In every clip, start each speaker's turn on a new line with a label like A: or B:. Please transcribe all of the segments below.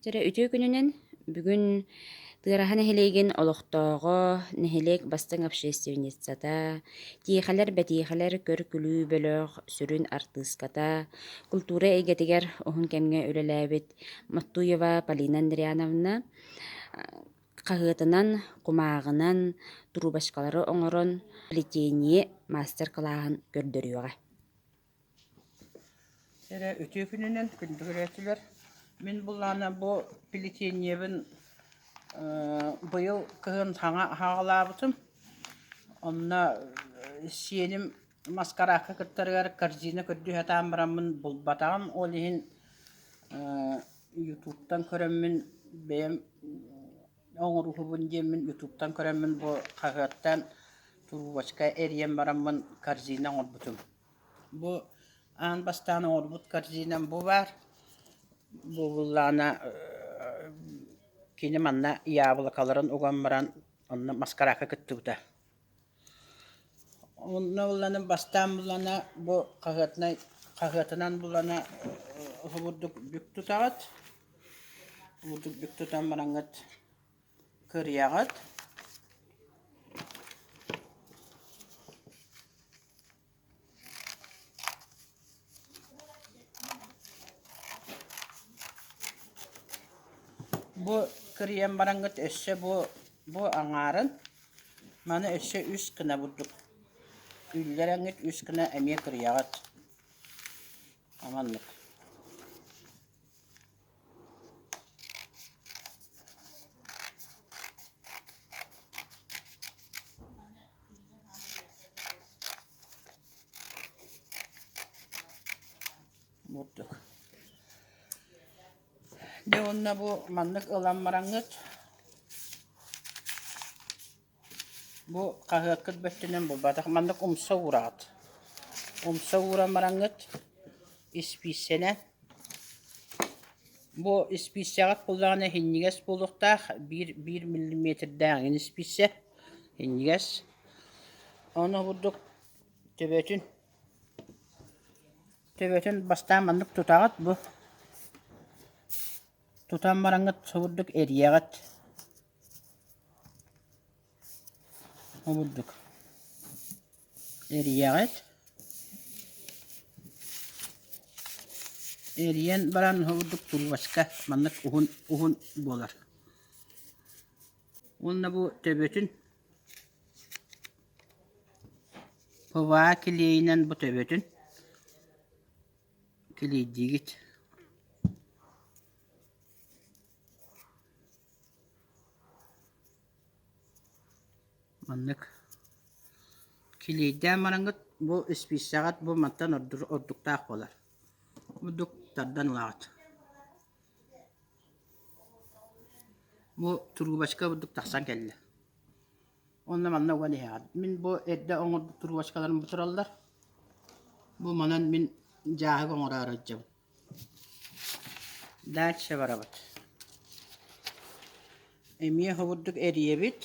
A: Чэрэ үтүө күнүнэн бүгүн Тыараһа нэһилиэгин олохтооҕо, нэһилиэк бастыҥ общественницата, тиэхэлэр-бэтиэхэлэр көр-күлүү бөлөх сүрүн артыыската, култуура эйгэтигэр уһун кэмҥэ үлэлээбит Моттуева Полина Андриановна хаһыатынан, кумааҕынан трубочкалары оҥорон плетение маастар-кылааһын көрдөрүөҕэ.
B: Эрэ үтүө күнүнэн күндү көрөөччүлэр! Мин буллаҕына бу плетениебын быйыл кыһын саҥа аҕалаабытым. Онно сиэним маскараакка кыттарыгар корзина көрдүү сатаан бараммын булбатаҕым. Ол иһин ютубтан көрөммүн бэйэм оҥоруһубун диэммин ютубтан көрөммүн бу хаһыаттан трубочка эрийэн бараммын корзина оҥорбутум. Бу аан бастаан оҥорбут корзинам бу баар. Бу буллаҕына кини манна яблокаларын уган баран онно маскараакка кыттыбыта. Онно буллана бастаан буллана бу хаһыатынан хаһыатынан буллана уһугурдук бүк тутаҕыт. Бурдук бүк тутан бараҥҥыт кырыйаҕыт. Бу кырыйан бараҥҥыт өссө бу бу аҥаарын маны өссө үс гына бурдук үллэрэҥҥит үс гына эмиэ кырыйаҕыт. Маннык. Бурдук. Дьэ уонна бу маннык ылан бараҥҥыт Бу хаһыаккыт бөттүнэн буолбатах, маннык умса уураҕыт. Умса ууран бараҥҥыт испииссэнэн бу испииссэҕит буоллаҕына иһинньигэс буолуохтаах, биир биир миллиметрдээх эҥин испииссэ иһинньигэс. Ону курдук төбөтүн төбөтүн бастаан маннык тутаҕыт бу тутан бараҥҥыт сурдук эрийэҕит Обурдук эрийэҕит эрийэн баран обурдук трубочка маннык уһун уһун буолар уонна бу төбөтүн ПВА килиэйинэн бу төбөтүн килиэйдиигит Маннык килиэйдээн бараҥҥыт бу испииссэҕит бу мантан ордуктаах буолар. Бурдук тардан ылаҕыт. Бу трубочка бурдук тахсан кэллэ. Уонна манна уган иһэҕит. Мин бу эрдэ оҥорбут трубочкаларым бу тураллар. Бу манан мин дьааһык оҥороору сылдьабын. Дальше барабыт. Эмиэ обурдук эрийэбит.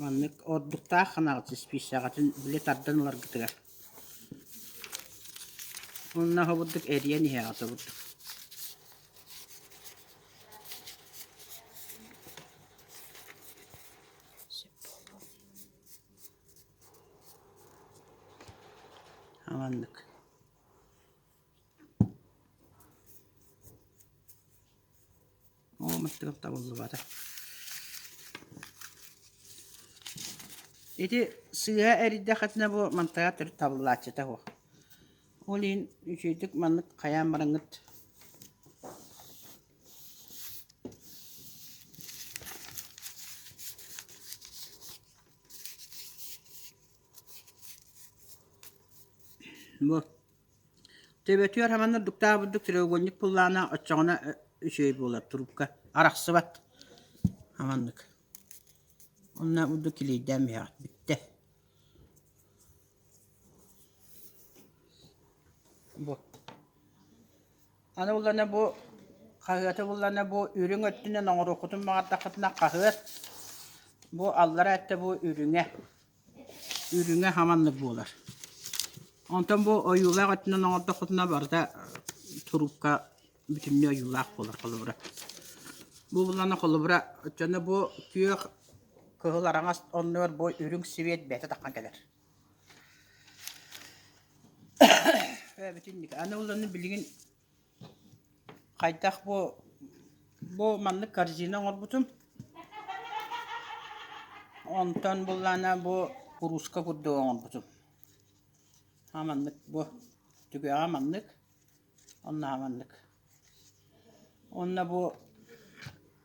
B: Маннык ордуктаах ханаҕыт испииссэҕитин били тардан ыларгытыгар. Уонна обурдук эрийэн иһэҕит обурдук. Маннык. Оо, маттыгар табыллыбата. Ити сыыһа эрийдэххитинэ бу мантыга төрүт табыллааччыта суох. Ол иһин үчүгэйдик маннык хайаан бараҥҥыт Бу төбөтүгэр хаман ордуктаах бурдук треугольник буллаҕына оччоҕуна үчүгэй буолар трубка арахсыбат хаманнык Онно бурдук килиэйдээн биһэҕит бүттэ Бу Аны буллана бу хаһыаты буллана бу үрүҥ өттүнэн оҥоруоххутун баҕардаххытына хаһыат бу аллара өттө бу үрүҥэ үрүҥэ хаманнык буолар. Онтон бу ойуулаах өттүнэн оҥордоххутуна барыта. Трубка бүтүннүү ойуулаах буолар холобура. Бу булана холобура оччоно бу күөх кыһыл араҥас оннугар бу үрүҥ свет бэйэтэ таххан кэлэр. Бүтүннүк. Аны уланы билигин хайдах бу бу маннык корзина оҥорбутум. Онтон буллаана бу курууска курдук оҥорбутум. А маннык бу түгэҕэ маннык, онно маннык. Уонна бу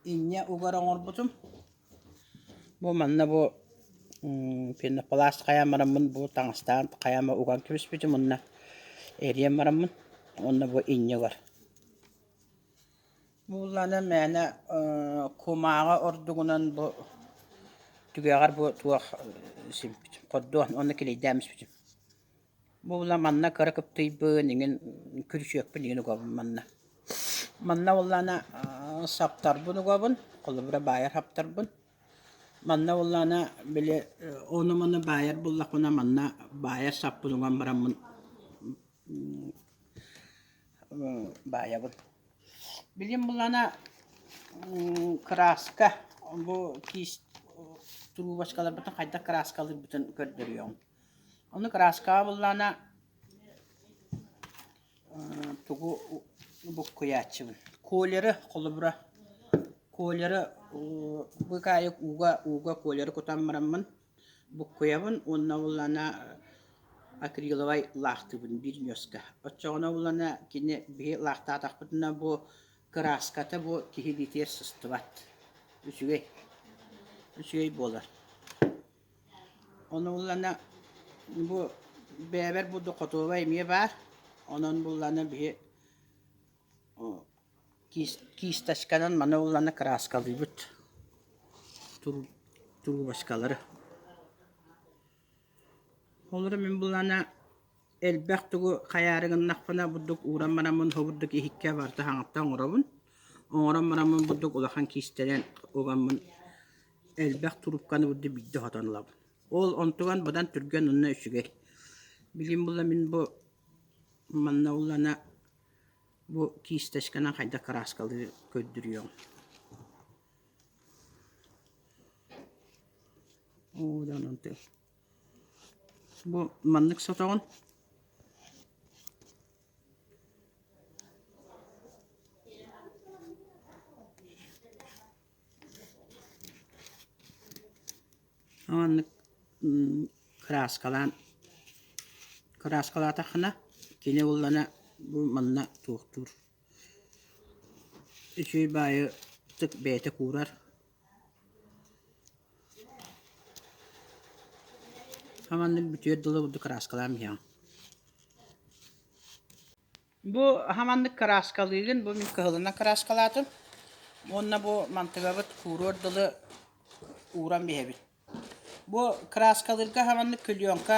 B: инньэ угар оҥорбутум. Бу манна бу пенопласт хайаан бараммын бу таҥастаан хайаан уган кэбиспитим уонна эрийэн бараммын уонна бу инньэ угар. Бу мээнэ кумааҕы ордугунан бу түгэҕэр бу туох симпитим хордуон уонна килийдээн испитим. Бу була манна кыра кыптыйбын иҥин күрүчүөкпүн иҥин угабын манна. Манна буоллаҕына саптарбын угабын, холобура баайар саптарбын. Манна буоллаҕына били ону-маны баайар буоллахпына манна баайар саппын уган бараммын баайабын. Билим буллаҕына кырааска бу киис трубочкаларбытын хайдах кырааскалыырбытын көрдөрүөҕүм. Ону кырааскаҕа буллаҕына тугу буккуйааччыбын. Колеры холобура колеры быкаайык ууга ууга колеры кутан бараммын буккуйабын уонна буллаҕына акриловай лаахтыыбын биир ньуоска. Оччоҕуна буллаҕына кини биһи лаахтаатахпытына бу кырааската бу киһи илиитигэр сыстыбат. Үчүгэй. Үчүгэй буолар. Ону буллаҕына бу бэйэбэр бу дохотуоба эмиэ баар. Онон буллаҕына биһи кисточканан маны буллаҕына кырааскалыыбыт трубочкалары. Олору мин буллаҕына элбэх тугу хайаары гыннахпына бурдук ууран бараммын хобурдук иһиккэ барыта хаҥаттан оҥоробун. Оҥорон бараммын бурдук улахан киистэнэн угаммын элбэх трубканы бурдук биирдэ хотон ылабын. Ол онтуган быдан түргэн уонна үчүгэй. Билигин буолла мин бу манна уллана бу кисточканан хайдах кырааскалыыр көрдөрүөҕүм. Бу маннык сотоҕун. Маннык кырааскалаан кырааскалаатаххына кини буоллаҕына бу манна туохтуур үчүгэй баайытык бэйэтэ куурар Хаманнык бүтүөр дылы курдук кырааскалаан иһэҕин. Бу хаманнык кырааскалыыгын, бу мин кыһылынан кырааскалаатым. Уонна бу мантыгабыт кууруор дылы ууран биһэбит. Бу кырааскалыырга хаманнык клеенка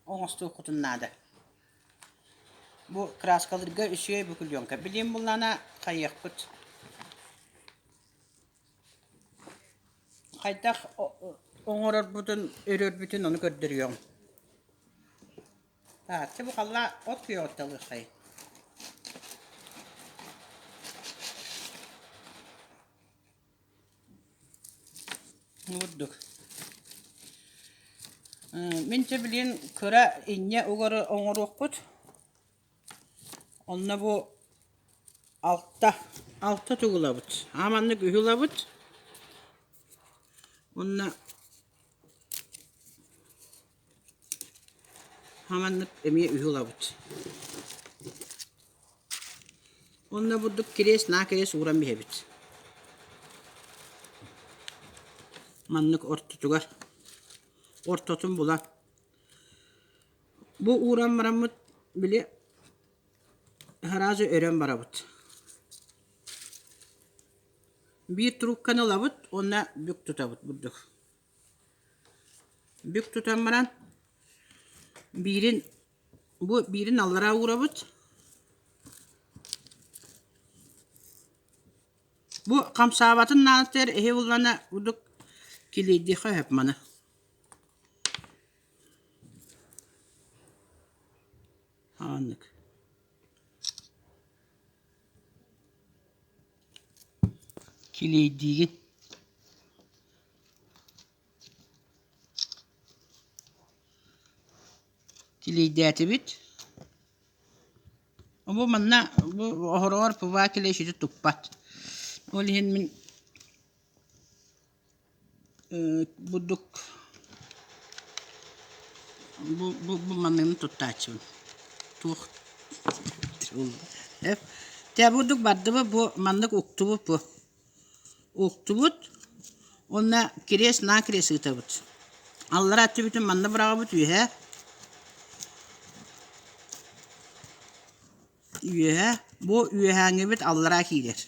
B: оҥостуоххутун наада. Бу кырааскалыырга үчүгэй бу клеенка. Билигин буллаҕына хайыахпыт. Хайдах оҥорорбутун, өрөрбүтүн ону көрдөрүөҕүм. Тааччы бу халлаа от күөҕүттэн ылыаххайын. Курдук. Мин чэ билигин кыра инньэ угары оҥоруохпут. Онно бу алта, алта тугу ылабыт. Аа маннык үһү ылабыт. Уонна хаманнык эмиэ үһү ылабыт. Уонна бурдук кириэс наа кириэс ууран биһэбит. Маннык ортотугар ортотун булан Бу ууран бараммыт били сразу өрөн барабыт. Биир трубканы ылабыт уонна бүк тутабыт бурдук. Бүк тутан баран биирин бу биирин аллараа уурабыт. Бу хамсаабатын наанатыгар эһи буллана бурдук килийдиэххэ сөп маны. Ааннык. Килиэйдиигин. Килиэйдээтибит. Бу манна бу оһороҕор ПВА килиэй сити туппат. Ол иһин мин бурдук бу бу бу манныгын туттааччыбын. Туох Тэ бурдук бардыбыт бу маннык уктубут бу. Уктубут уонна кириэс наа кириэс ыытабыт. Аллара өттүбүтүн манна быраҕабыт үөһэ. Үөһэ бу үөһээҥҥибит аллараа киирэр.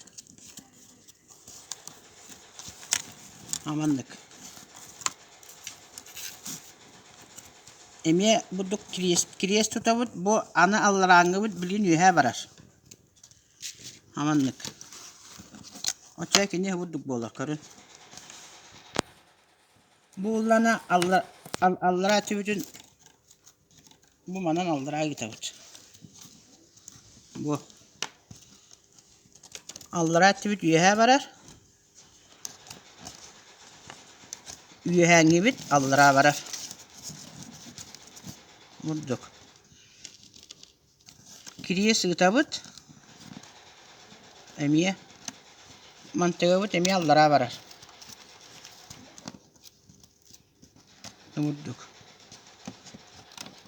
B: Маннык. Эмиэ бурдук кириэс кириэс тутабыт бу аны алларааҥҥыбыт билигин үөһэ барар. Маннык. Оччо кини бурдук буолар көрүн. Бу уллана аллараа өттүбүтүн Бу манан аллараа ыытабыт. Бу аллараа өттүбүт үөһээ барар. Үөһээҥҥибит аллараа барар. Бурдук. Кириэс ыытабыт. Эмиэ. Мантыгабыт эмиэ аллараа барар. Курдук.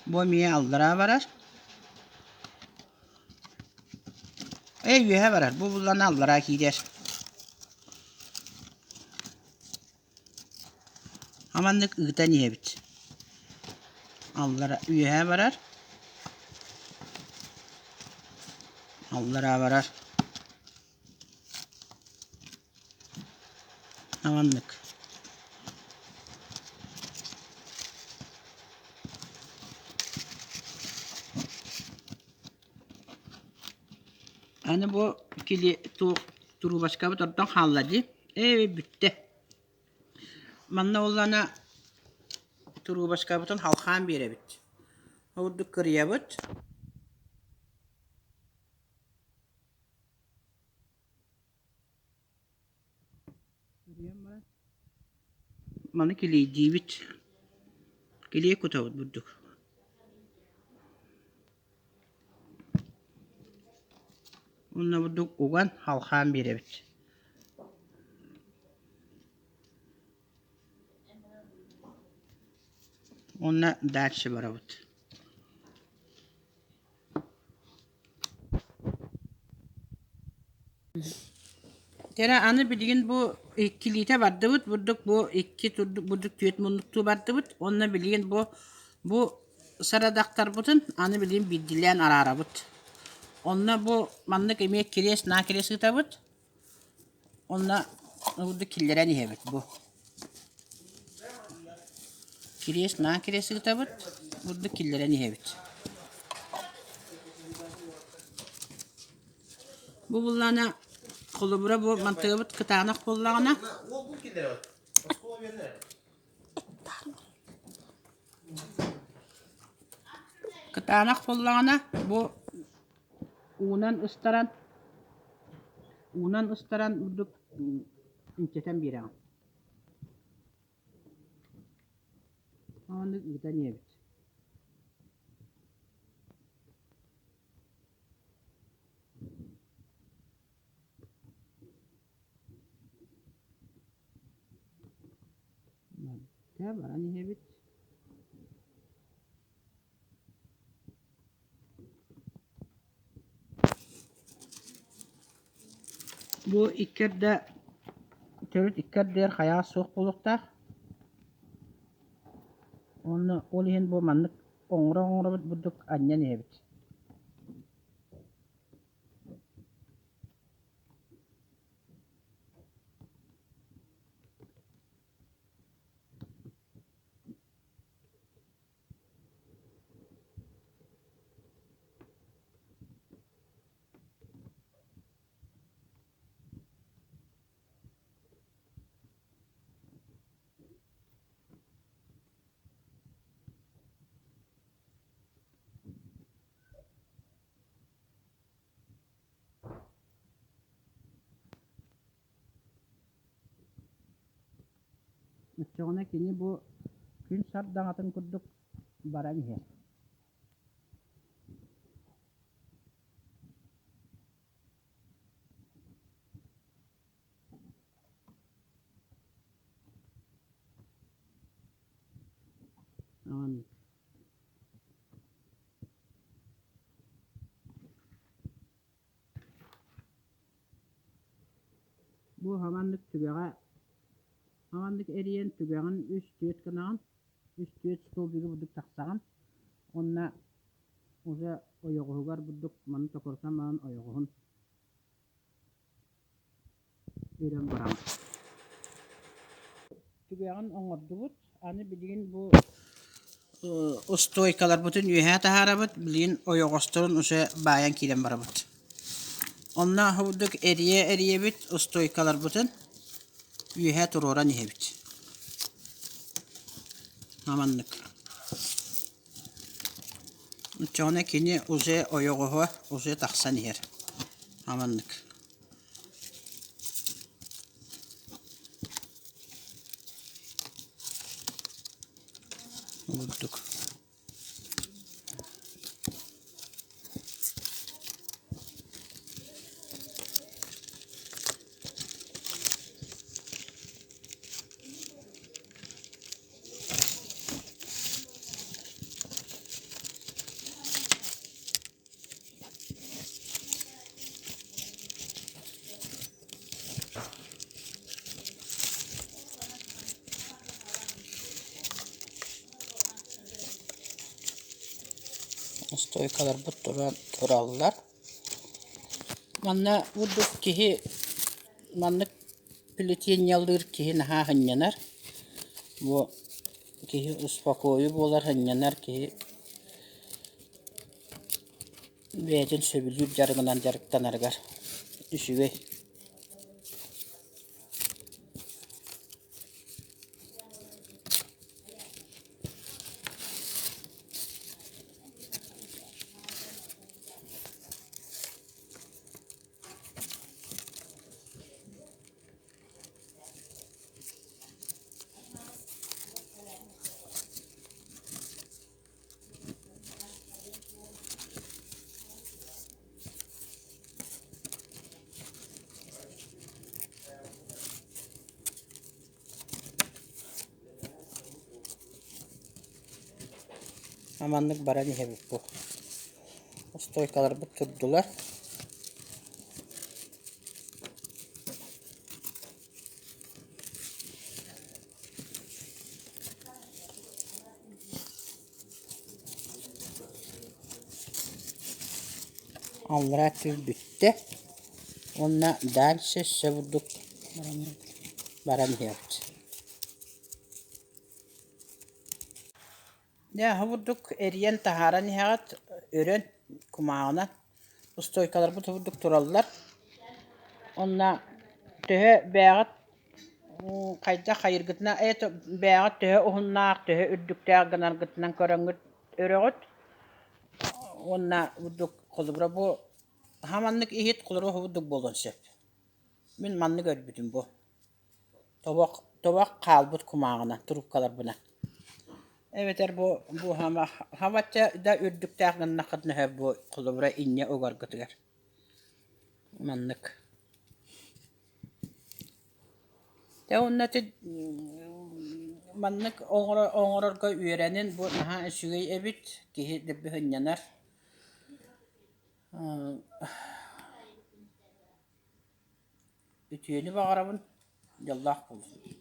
B: Бу эмиэ аллараа барар. Ээ үөһэ барар. Бу буллана аллараа киирэр. Аманнык ыытан иһэбит. Аллара үөһэ барар. Аллараа барар. Маннык. Аны бу кили туох трубочкабыт ордон хаалла дии. Ээ бүттэ. Манна буоллаҕына трубочкабытын халхаан биэрэбит. Ол курдук кырыйабыт. Маны килиэйдиибит. Килиэй кутабыт бурдук. Уонна бурдук уган халхаан биэрэбит. Уонна дальше барабыт. Кэрэ аны билигин бу иккилиитэ бардыбыт бурдук бу икки бурдук түөрт муннуктуу бардыбыт уонна билигин бу бу сарадахтарбытын аны билигин биирдиилээн араарабыт. Онно бу маннык эмиэ кириэс наа кириэс ыытабыт Онно бурдук киллэрэн иһэбит бу. Кириэс наан кириэс ыытабыт, бурдук киллэрэн иһэбит. Бу буллаана холобура бу мантыгабыт кытаанах буоллаҕына кытаанах буоллаҕына бу Уунан ыстаран, уунан ыстаран бурдук инчэтэн биэрэҕин. Оннук ыытан иһэбит. Баран иһэбит. Бу икки эрдэ төрүт икки эрдигэр хайаҕас суох буолуохтаах. Уонна ол иһин бу маннык оҥоро-оҥоробут бурдук анньан иһэбит. Оччоҕуна кини бу күн сардаҥатын курдук баран иһэр. Бу хаманнык түгэҕэ хаманнык эрийэн түгэҕин үс-түөрт гынаҕын, үс-түөрт столбигы бурдук тахсаҕын уонна уже ойоҕоһугар бурдук маны токурутан баран ойоҕоһун Үрэн бараҕын. Түгэҕин оҥордубут. Аны билигин бу устуойкаларбытын үөһээ таһаарабыт, билигин ойоҕосторун уже баайан киирэн барабыт. Онно курдук эрийэ эрийэбит устуойкаларбытын үөһээ туруоран иһэбит. Маннык. Оччоҕуна кини уже ойоҕоһо уже тахсан иһэр. Аманнык. Курдук. Стойкаларбыт туран тураллар. Манна курдук киһи маннык плетениялыыр киһи наһаа сынньанар. Бу киһи успокою буолар, сынньанар киһи бэйэтин сөбүлүүр дьарыгынан дьарыктанарыгар үчүгэй. Маннык баран иһэбит бу. Стойкаларбыт турдулар. Аллараа түүл бүттэ уонна дальше өссө бурдук баран иһэбит. Дьэ, бурдук эрийэн таһааран иһэҕит, өрөн кумааҕынан устуойкаларбыт бурдук тураллар. Онно төһө бэйэҕит хайдах хайыыргытынан бэйэҕит төһө уһуннаах, төһө үрдүктээх гынаргытынан көрөҥҥүт өрөҕүт. Уонна бурдук холобура бу хаманнык иһит холобура бурдук буолуон сөп. Мин маннык өрбүтүм бу. Тобох тобох хаалбыт кумааҕынан трубкаларбынан. Эбэтэр бу бу хабачча да үрдүктээх гыннаххытына сөп бу холобура инньэ угаргытыгар. Маннык. Дьэ уонна ити маннык оҥорорго үөрэнин бу наһаа үчүгэй эбит, киһи дэлби сынньанар. Үтүөнү баҕарабын, дьоллоох буолун.